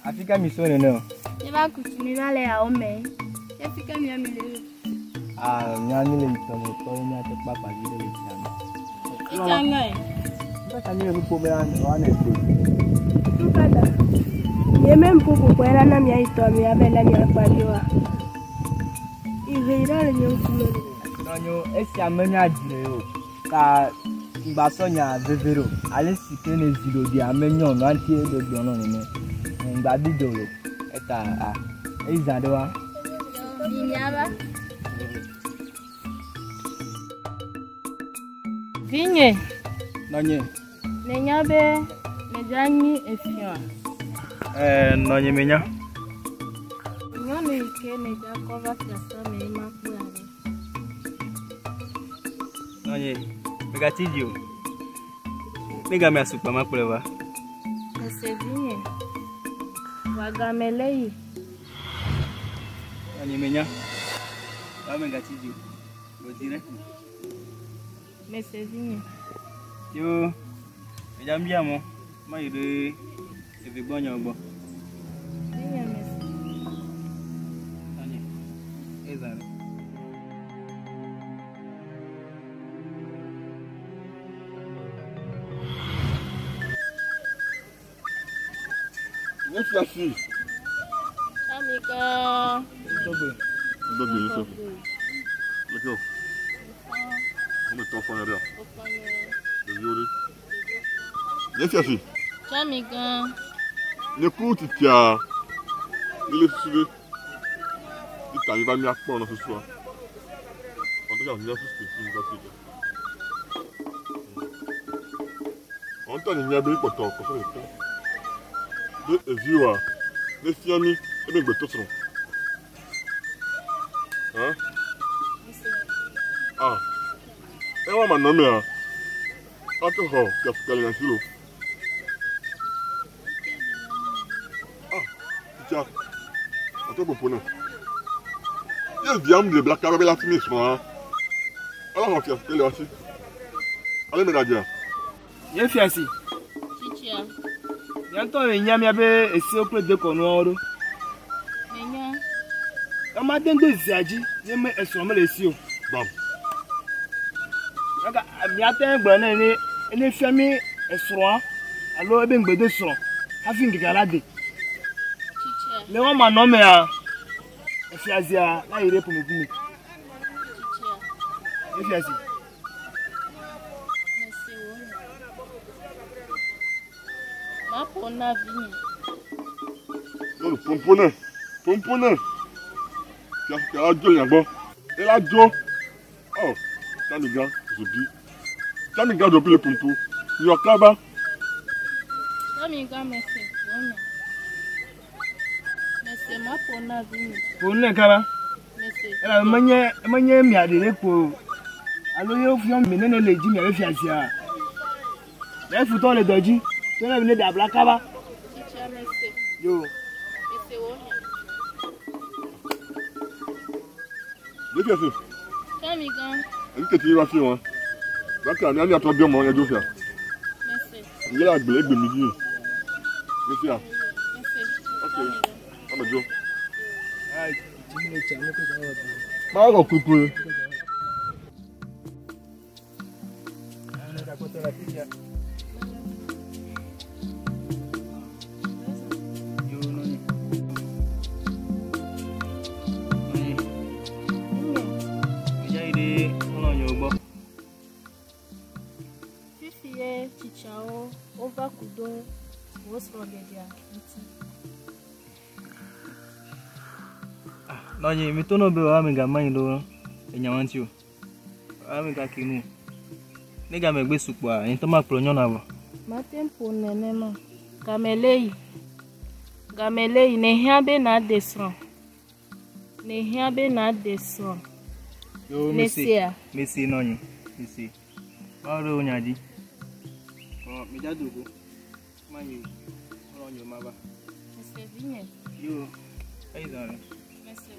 Afrika mi sɔrɔ nene o. Ne b'a kutu ne b'a lɛ awo mɛ. Afrika mi mi le. Ah, nya mi le tɔ le tɔ mi ate kpa kpa vi ɖe le tsia me. Etsa ŋɔ ye. Nka ta mi le nu ƒom be woanɔ te. Nkada. Nye me ƒoƒo kɔe la na mia yi tɔ mi abe lé mia kpa vi wa. Ihe yi ɖe le nye ŋkume. Nɔnyo esia menya dzre o. Ka ŋgbasɔ nya veve ɖo. Ale si ke ne zi ɖoɖi ame nyɔ nua ŋuti eɖe gblɔ nɔ nene. Ŋgba bi do lo. Eta a eyi zã ɖe wa. Minyaba. Vinye. Nɔnye. Nenya be medza nyi efiɔa. Ɛɛ nɔnye menya. Nyɔnu yi ke nedza kɔ va fiasã me ye ma kpɔe ale. Nɔnye megatsi dzi o. Ne game asukpa ma kplɔe va. Mese vinye. Wa game le yi. Nɔnye menya. Wa megatsi dzi o. Godi ɖe. Mese vinye. Yo, medza bia mɔ mayi ɖe eve gbɔ nyawo gbɔ. Vinye mese. Nɔnye, ezã ɖe. Ne fiasi. Amika. Tɔgbe. Ndogbe Yusuf. Leke o. Wome tɔ fɔ yɛrɛ. Ɖeviwo ɖe. Ne fiasi. Amika. Ne ku titia. Ne le susu ɖe. Tita yi va mía kpɔ nɔ susua. En tout cas, mía susu ti mi kasi ke. En tout cas, mía be kpɔtɔ kɔsɔ le te. Be eviwoa, ne fia mi ebe gbetɔ srɔ̃. Hein? Ah. Ewa ma nɔ mea. Ate xɔ fiafika le nyasi lo. Ah, titsa. Ate popo ne. Ye viam le blaka be la fi mi srɔ̃a. Ala xɔ fiafika le asi. Ale me ɖadzea. Nye fiasi. Tsitsia. Miatɔ le nya miabe esiwo kple dekɔnuawo ɖo. Menya. Ema de ŋdo zia dzi ne me esrɔ̃ mele esi o. Bam. Aka miate ŋu gblɔ nɛ ne ne fia mi esrɔ̃a alo ebe ŋgbe do srɔ̃ hafi ŋkeke la de. Tsitsia. Le wɔma nɔ mea efia zia la yi ɖe ƒomeƒome. Tsitsia. Nye fiasi. Mese wo nya. Maƒo na vinye. Nyɔnu pompo ne. Pompo ne. Fiafika la dzo le nya gbɔ. Ela dzo. Oh, Tamiga zobi. Tamiga zobi le pompo. Yɔ kaba. Amika mese wo nya. Mese maƒo na vinye. Ƒo nu nɛ kaba. Mese. Elabe menye menye mia ɖeɖe ko Alo ye fiɔ mi nene le dzi miabe fiasia. Ne futɔ le dɔ dzi, to ne mi ne ɖe abla kaba. Tsitsia mese. Yo. Mese wo nya. Ne fiase. Tsamigã. Enu ke ti va fi wa. Baka mi ami atɔ biɔ mɔ ya dzo fia. Mese. Nye la gbe egbe mi dzi. Mesia. Mese. Ok. Tsamigã. Ame dzo. Ah, tsi mi le tsia mi ko dza wɔ do. Ma wɔ kuku. Ah, ne da kpɔtɔ le afi sia. Yo, nɔnyi. Nɔnyi. Mi dza yi ɖe xɔlɔ̃nyewo gbɔ. Fifi ye tsitsiawo wova ku ɖo wo srɔ̃ɖeɖea ŋuti. Nɔnyi, mi to nɔ be wa mi ga ma nyi ɖo enyawo ŋuti o. Wa mi ga ke nu. Ne game gbe sukpɔa, nye ŋutɔ makplɔ nyɔnua vɔ. Mate ŋu ƒo nenema. Game le yi. Game le yi. Ne hiã be nàɖe srɔ̃. Ne hiã be nàɖe srɔ̃. Yo, mese. Mesea? Mese nɔnyi. Mese. Wa ɖo nya dzi. Bɔn, mi dza do go. Ma yi xɔlɔ̃nyewo ma va. Mese vinye. Yo, eyi zã ɖe. Mese.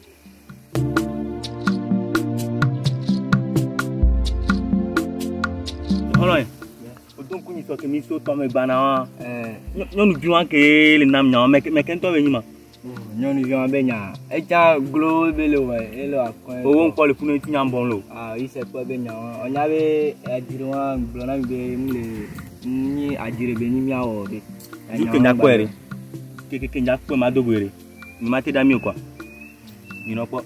Xɔlɔ̃e, o do ŋku nyi sɔ ke mi so tɔme gbana wa. Nyɔnuvi wa ke le nam nyawo mɛ ke ŋutɔ be nyi ma. Nyɔnuvi wa be nya. Etsa glo be le wɔ ele akɔe. Owó ŋkɔ le funu ŋuti nya bɔm lo. Ah, yi se kpɔ be nya wa. Ɔnya be adzre wa gblɔ na mi be mu le nyi adzre be nyi miawɔ ɖe. Nu ke nya kpɔe ɖe. Ke ke nya kpɔe ma do goe ɖe. Mi ma te ɖa mi o kɔa. Mi nɔ kpɔ.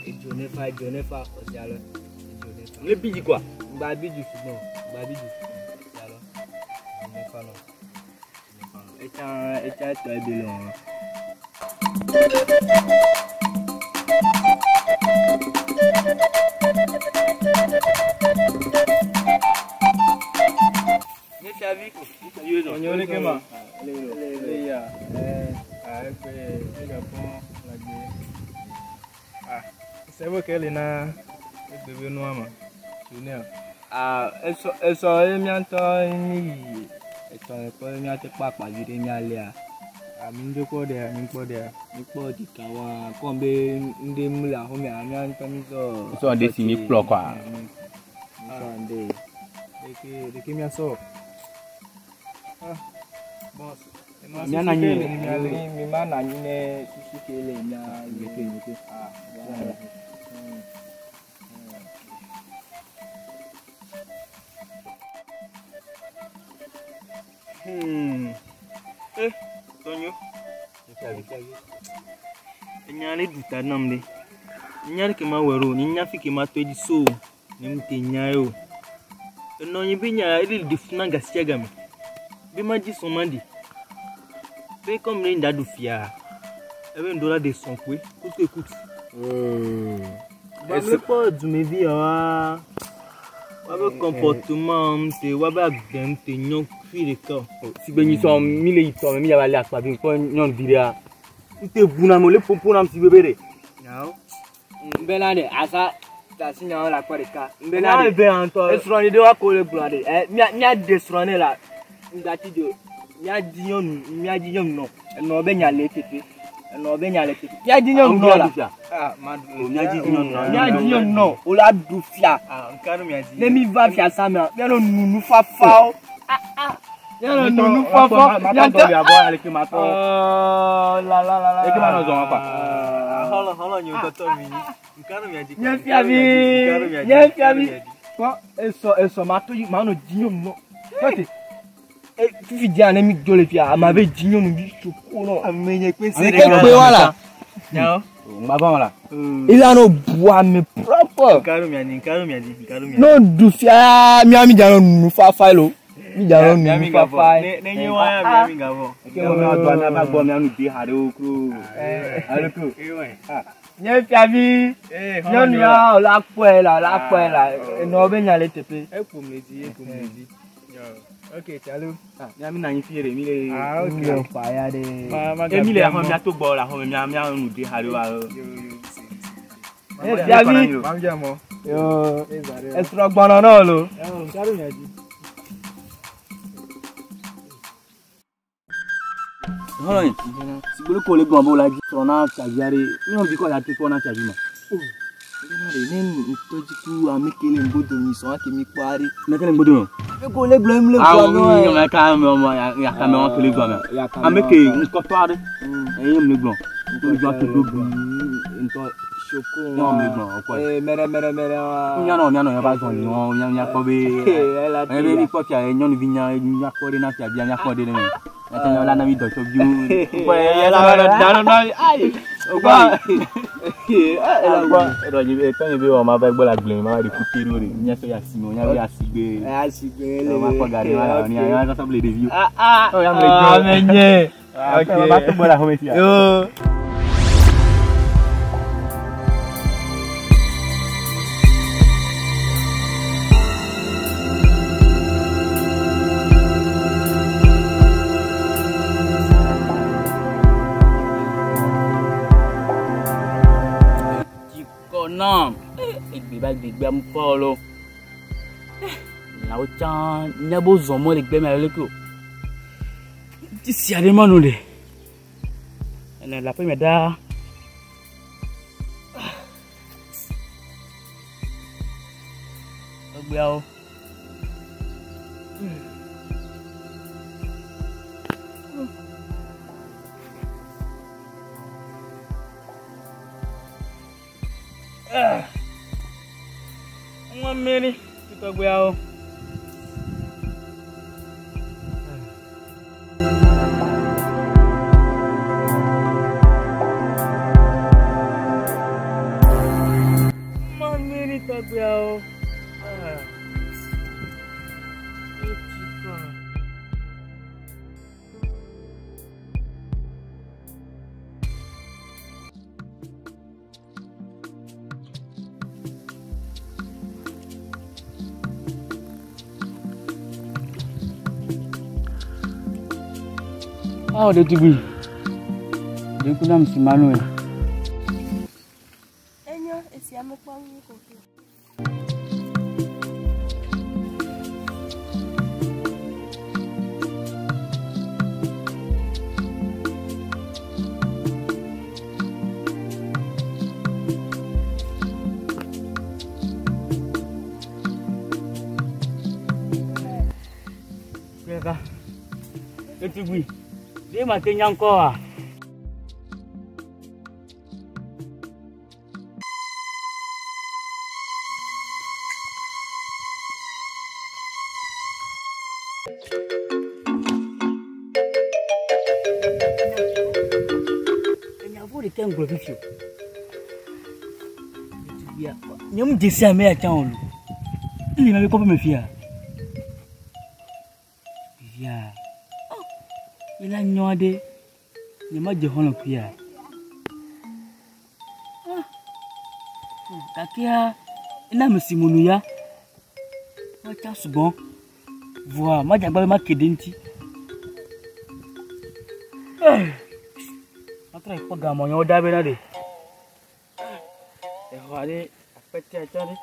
Edzo ne fa, edzo ne fa, ɔsia lɔ. Edzo ne fa. Le bidzi kɔa. Ŋgba bidzi sugbɔ, ŋgba bidzi sugbɔ. Ɔsia lɔ. Edzo ne fa nɔ. Edzo ne fa nɔ. Etsa etsa etɔ ebe le wɔ. Ne fiavi. Ɔnyewo ɖeke ma. Le ya. Ah, egbe egafɔ lagbe. Ah, sɛbɛ ke le na egbe be nua ma. Junior. Ah, esɔ esɔ ye miatɔ mi yi etɔ kpɔ miate kpɔ akpavi ɖe mialia. Ah, mi ŋdɔ kpɔ ɖea, mi kpɔ ɖea. Mi kpɔ ɖeka wa kɔm be ŋɖe mu le axɔmea mia ŋutɔ mi sɔ. Sɔ ŋɖe si mi kplɔ kɔa. Mi sɔ ŋɖe. Ɖeke ɖeke miasɔ. Ah, bon. Mia na nyi. Mi ma na nyi ne susu ke le mia ɖeke ɖeke. Ah, voilà. Eh, Tonyo. Enya le du ta nam ɖe. Nya ɖe ke ma wɔ ɖo, nye nya fi ke ma tɔ dzi so o. Ne mu te nya ye o. Enɔ nyi be nya ele ɖe fu na gasia game. Be ma dzi sɔn ma ɖi. Be comme ne ŋda ɖu fia. Ebe ŋdo la ɖe sɔn koe. Kutu ekutu. Ba me kpɔ dumevi yawa. Wabe comportement ŋute, wabe agbe ŋute nyɔ fi ɖeka o. Sigbe nyi sɔn mi le yi tɔ me mi yaba le akpavi kpɔ nyɔnuvi ɖea. Ŋute bu na me le ƒoƒo nam si bebe ɖe. Nyawo. Nbena ɖe asa tasi nyawo le akpɔ ɖeka. Nbena Nya ɖe. be ŋutɔ. Esrɔ̃ ɖe wa ko le gblɔ ɖe. Ɛ mia mia ɖe srɔ̃ ne la. Ŋgati dzo. Mia di nyɔnu mia di nyɔnu nɔ. Enɔ be nya le teƒe. Enɔ be nya le teƒe. Mia di nyɔnu nɔ la. Ah, ma ɖu. Mia di nyɔnu nɔ. Mia di nyɔnu nɔ. O la ɖu fia. Ah, nka ɖo mia di. Ne mi va fiasa mea, mia nɔ nunu fafawo. Ah ah. Mia nɔ nunu fafawo. Mia tɔ bia bɔ aleke ma tɔ. Oh la la la la. Eke ma nɔ zɔn kpa. Xɔlɔ xɔlɔ nye ŋutɔtɔ mi. Nka ɖo mia di. Nye fiavi. Nye fiavi. Kpɔ esɔ esɔ ma to yi ma nɔ di nyɔnu nɔ. Tɔte. E fifi dzia ne mi dzo le fia, ama be di nyɔnu bi soko nɔ. Ame nye kpe Ame ke kpe wa la. Nyawo. Ŋgba vɔn la. Ila nɔ bu ame proper. Nka ɖo mia di, nka ɖo mia di, nka ɖo mia di. No du fia mia mi dza nɔ nunu fafa lo. Mi dza nɔ nunu fafa. Ne ne nye wa ya mia mi gavɔ. Eke wɔ mia do ana ba gbɔ mia nu de ha ɖewo kuro. Ale kuro. Nye fiavi. Nyɔnu ya o la kpɔe la, o la kpɔe la. Enɔ be nya le teƒe. Eƒo me dzi, eƒo me dzi. Ok, tsalo. Mia mi na anyi fi ɖe mi le. Ah, ok. Mi fa ya ɖe. Ma ma E mi le axɔ mia to gbɔ le axɔ me mia mia nu de ha ɖewo alo. Yo yo. Fiavi. Yo. Esrɔ̃ gbɔnɔ na wo lo. Hɔlɔn sigolo ko le gbɔn bo la dzi srɔ̃ na fiavi aɖe nyɔnuvi kɔ la te kpɔ na fiavi ma. Ne ŋutɔ dzi ku ame ke le ŋgodo mi sɔn ake mi kpɔ aɖe. Ame ke le ŋgodo mi. Ame ko le gblɔm le Awo gblɔm nɔ. nyɔnu ka ame wɔmɔ ya ka ame wɔn ke le gblɔm. Ame ke ŋkɔtɔ aɖe. Eye mi le gblɔm. Ŋutɔ dzi ake do bi ŋutɔ. Soko. Nyɔnu mi le gblɔm ɔkɔ. Ee mɛrɛ mɛrɛ mɛrɛ wa. Mianɔ mianɔ ya va zɔn nyɔ mia mia kpɔ be. Ela Eye be mi kpɔ fia nyɔnuvi nya nya kpɔ ɖe na fiavia mia kpɔ ɖe ne mi. Ate nya la na mi dɔtsɔ viwo. Kpɔ Ela va da na ayi. Ogba. Ela gbɔ. Erɔ nyi be tɔnye be wɔ ma va gbɔ le agble me ma va ɖe kute ɖo ɖe. Mia sɔ ya si me nya be asi gbe. Asi gbe le. Ma kpɔ gari ma la nya nya sɔ ble ɖeviwo. Ah ah. Oh, ya me le gbɔ. Ame nye. Ok. Ma to gbɔ le axɔme fia. Yo. Tsikɔ nam. Egbe ba gbegbe am fɔ lo. Lãwo tsã nya bo zɔ mɔ le gbe me ale ke o. Tsi sia ɖe ma no le. Ene le aƒe me ɖaa. Tɔgbeawo. Nwa mmiri tọgbeawo. Nwa mmiri tọgbeawo. Etikọ. Awo ɖetugbui, ɖeku nam si Manuel. Enyo esia mekpɔ ŋu koko. Kaka, ɖetugbui, ɖe ma te nya ŋkɔa? Enyavɔ ɖeka ŋgblɔ fifi o. Ɖetugbuia, nye mu dzesi ame ya tsã o lo. Ele ma be kɔƒe me fia. Fifia, ela nyɔ aɖe, nye ma dze xɔlɔ̃ kuia. Gakea, ena ame si mo nu ya, woatsa sugbɔ. Voa, madze agbagba be make ɖe eŋuti. Matrɔ yi kpɔ gamɔnyawo ɖa bena ɖe. Exɔ aɖe, akpetea tsã ɖe.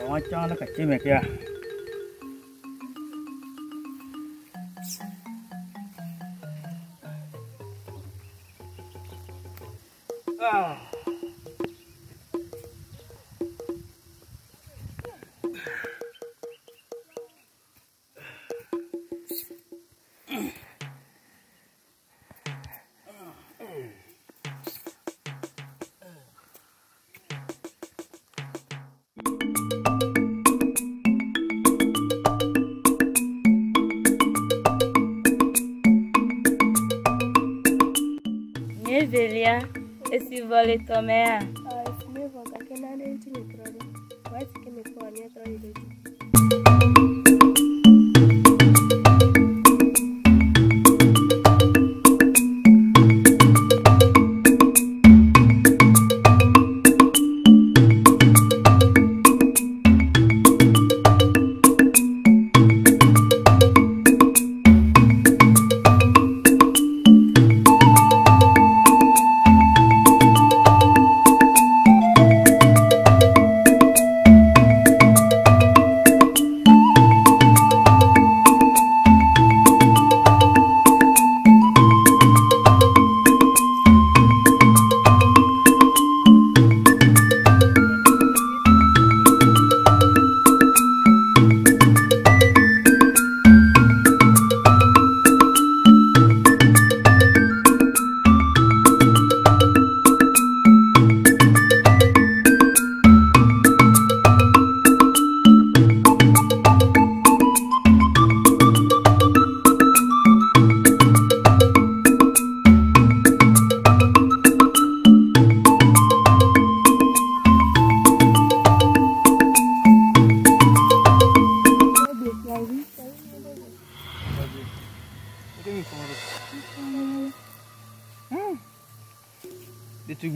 Xɔ tsã le katse me kea. Ah. Nye evelia, esi vɔ le tɔmea. Ah, esi mi vɔ gake nane ŋuti le trɔ ɖo. Vɔ esi ke mekpɔ míatrɔ yi ɖe edzi.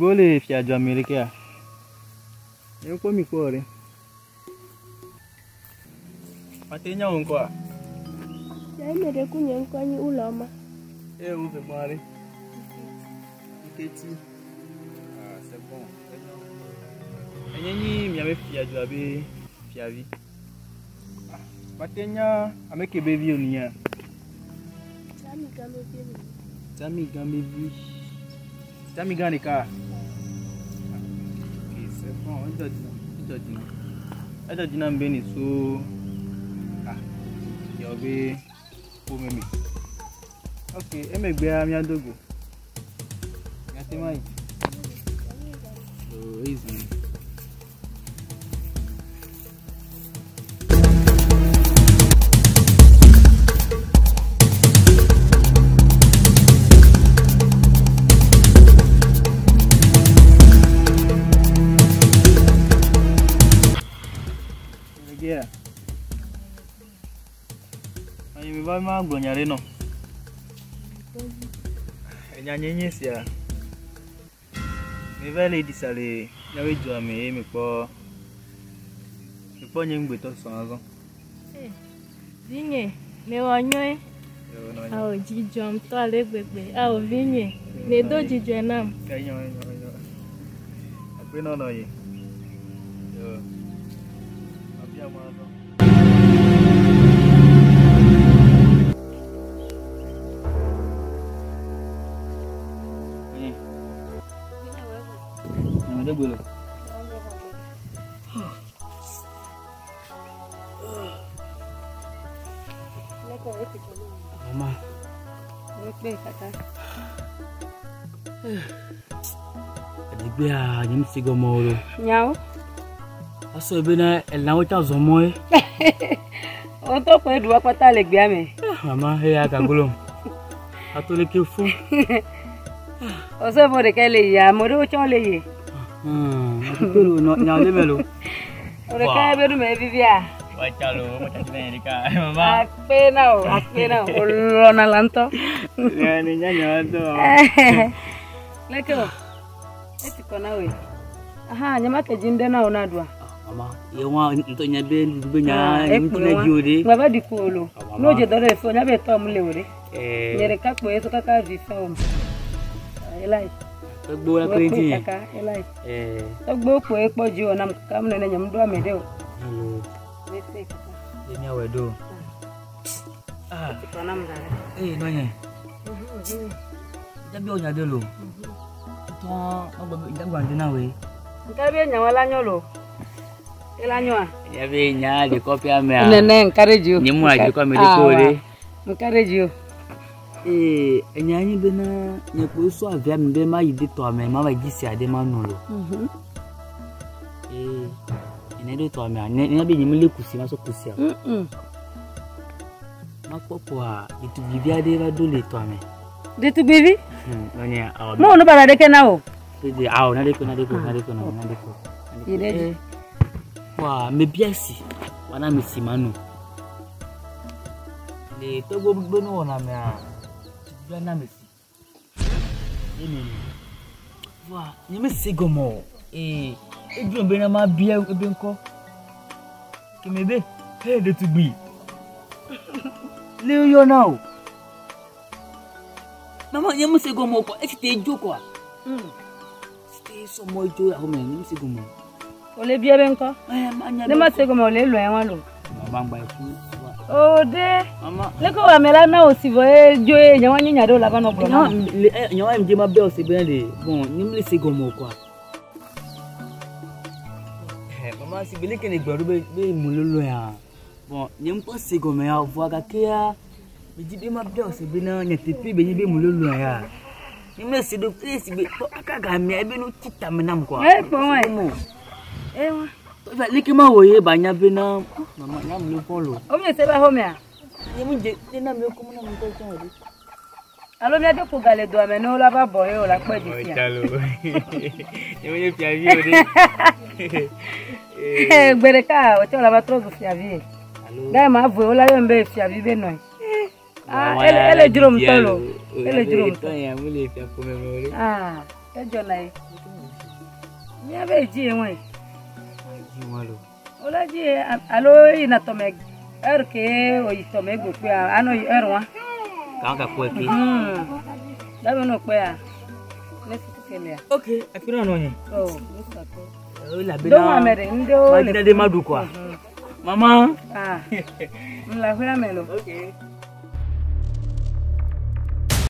Ɖetugbiwo le fiadzua me ɖekea? Nye kpɔ mi kpɔ ɖe. Mate nya wò ŋkɔa? Ya eme ɖe ku nye ŋkɔ nyi Ulɔma. Eye wo vegbɔn aɖe. Nketi. Ah, c'est bon. Enyo. Enye nyi miabe fiadzua be fiavi. Ah, mate nya ame ke be vi wònyea? Tsami gã be vi wònye. Tsami gã be vi. Tsami gã ɖeka. Ok, c'est bon. Edzɔ dzi nam. Edzɔ dzi nam. Edzɔ dzi nam be ne so ah fiawo be ƒome me. Ok, emegbea míado go. Míate ŋu ayi. Oh, eyi zɔn. Legea. Anyi mi va ma gblɔ nya ɖe nɔ. Enya nye nye sia. Mi va le ɖi sa le míaƒe dua me eye mi kpɔ mi kpɔ nye ŋugbetɔ srɔ̃ azɔ. Vinye, mewɔ nyuie. Yo, nɔ anyi. Ao, dzi dzɔm tɔ ale gbegbe. Ao, vinye, nèdo dzidzɔe nam. Enyo, enyo, enyo. Akpe nɔ nɔ ye. Yo. Abia mɔ azɔ. Anyi. Nyame ɖe gbe le. Mama. Adigbea nye msi gɔmɔ o lo. Nyawo. Asɔ be na elãwo tsã zɔ mɔ ye. Wotɔ kpe ɖua kpata le gbea me. Mama eya gagolo. Ato leke fũ. Ɔsɔ fɔ ɖeka le yia, ame ɖewo tsã le yie. Ato lo nɔ nyawo le me lo. Ɖeka be ɖume vivia. Watsa lo, watsa ti na yi ɖeka. Mama. Akpe na o, akpe na o. Olɔna la ŋutɔ. Ne ne nya nya tɔ. Leke o. Eti kɔ na woe. Aha, nye ma ke dzi ŋɖe na wo na ɖua. Mama, ye wa ŋutɔ nya be nuɖuɖu be nya Ah, ŋuti ne dzi o ɖe. Ŋgba va ɖi ku o lo. Mama. Ne wodze dɔ ɖe efo, nya be tɔ mu le o ɖe. Ɛɛ. Nye ɖeka kpoe so kaka vi fɛ o. Elai. Tɔgbewo la kpe ŋuti nye. Kaka, elai. Ɛɛ. Tɔgbewo kpoe kpɔ dzi o nam kaka mu nene nye mu ɖo ame ɖe o. Hello. Mete kaka. Ye míawɔe ɖo. Ah. Eti kɔ nam da ɖe. Ee nɔnye. Dzabi wɔ nya ɖe lo. Tɔ ɔgbɔ dzagbɔ ŋdi na woe. Nka be nyawo la nyɔ lo. Ela nyɔa? Nya be nya le kɔƒea mea. Nene nka ɖe dzi o. Nye mu adzi kɔ ame ɖe ko ɖe. Nka ɖe dzi o. Ee enya nyi bena nye kpo sɔ avia mi be ma yi de tɔa me ma va dzi sia ɖe ma nu lo. Ee ene ɖo tɔa mea ne ne be nye me le kusi ma sɔ kusia. Ma kpɔ kpoa ɖetugbivi aɖe va do le tɔa me. Ɖetugbivi? Nɔnye awɔ. Mo nu bara ɖeke na o. Dede awɔ na ɖe ko na ɖe ko na ɖe ko na ɖe ko. Yi ɖe dzi. Kpoa mebia si wana me si ma nu. Le tɔgbo be nuwɔna mea ɖetugbivia na me si. Ye me nu. Voa nye me se gɔme o. Ee edzro be na ma bia ebe ŋkɔ. Ke me be he ɖetugbi. Le yɔna o. Mama nye me se gɔme o kɔ esi te dzo kɔa. Esi te sɔmɔ dzo aƒeme nye me se gɔme o. O le bia be ŋkɔ. Ɛ ma nya Ne ma se gɔme o le lɔe wa lo. Mama ŋgba eku. O de. Mama. Leke wo ame la na o si vɔ ye dzo ye nyawo nye nya ɖewo la va nɔ gblɔ na wo. Nyawo mi dze ma bia o se bena de bon nye me le se gɔme o kɔa. Mama si be leke ne gblɔ ɖo be be mu lolo ya. Bon nye ŋutɔ se gɔme ya vɔa gakea me dzi be ma bia o se bena nyateƒe be nye be mu lolo ya. Nye me se ɖo eye si be kpɔ aka gamea ebe nu tsi tame nam kɔa. E kpɔ wɔe. E wa. Leke ma wɔ ye ba nya bena mama nya mu le vɔ lo. O mi se ba xɔmea? Nye mu dze ne na mi ko mu na mi kɔ tsã o ɖe. Alo míade ƒo ga le doa me ne wola va bɔ ye wola kpɔe dze sia. Ɔtsalo. Nye me nye fiavi o ɖe. Gbe ɖeka wòtsɔ la va trɔ zu fiavi. Alo. Gake ma voe wola yɔm be fiavi be nɔe. Ah, ele dzrom ŋutɔ lo. Ele dzrom ŋutɔ. Etɔ ya mu le fiaƒome me o ɖe. Ah, edzɔna ye. Míabe dzi ye ŋue. Dzi ŋua lo. Wole dzi ye alo yina tɔme heure ke wòyi tɔme egbo kpea anɔ yi heure wa. Kàn ka kpɔe ke. Dabe no kpea. Ne susu ke lea. Ok, afi na nɔ nye. Oh, nusu akpe. Elabena. Do ame ɖe ŋɖewo Ma dina ɖe ma ɖu kɔa. Mama. Ah. Nla ƒe ame lo. Ok.